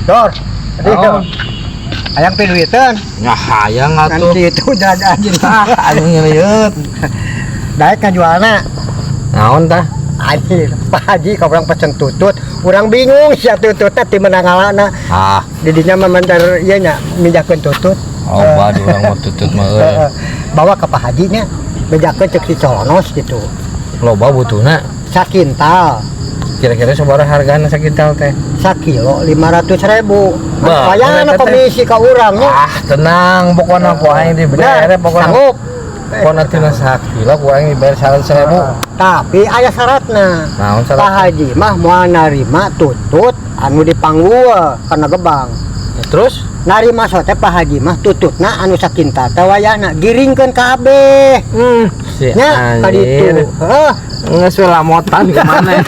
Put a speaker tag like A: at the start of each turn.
A: Dor.
B: Naon?
A: Hayang piduiteun.
B: Nya hayang atuh.
A: Nanti itu jaga anjing.
B: Ah, anjing nyeliut.
A: Daek ngajualna.
B: Naon tah?
A: Anjir, Pak Haji ka urang pesen tutut, urang bingung sia tututna ti mana ngalana.
B: Ah,
A: Didinya mah mentar ieu nya mijakeun tutut.
B: Oh, waduh, urang mau tutut mah euy.
A: Heeh. Bawa ke Pak Haji nya, bejakeun cek si Colonos gitu.
B: Loba butuhna.
A: Sakintal.
B: Kira-kira sabaraha hargana sakintal teh?
A: Sakilo 500 ribu.
B: Bah,
A: Wayana
B: eta teh.
A: Komisi ka urang nya.
B: Ah, tenang, pokoknya ku aing dibere pokoknya.
A: Sanggup.
B: Pokoknya tina sakilo ku aing dibayar 100.000.
A: Tapi aya syaratna.
B: Naon
A: Pak
B: syaratna?
A: Haji mah moal narima tutut anu dipanggul kana gebang.
B: Terus?
A: Narima sote Pak Haji mah tututna anu sakintal teh wayahna giringkeun kabeh.
B: Si
A: Nya ka ditu.
B: anjir.
A: Heuh.
B: Geus we lamotan kemana?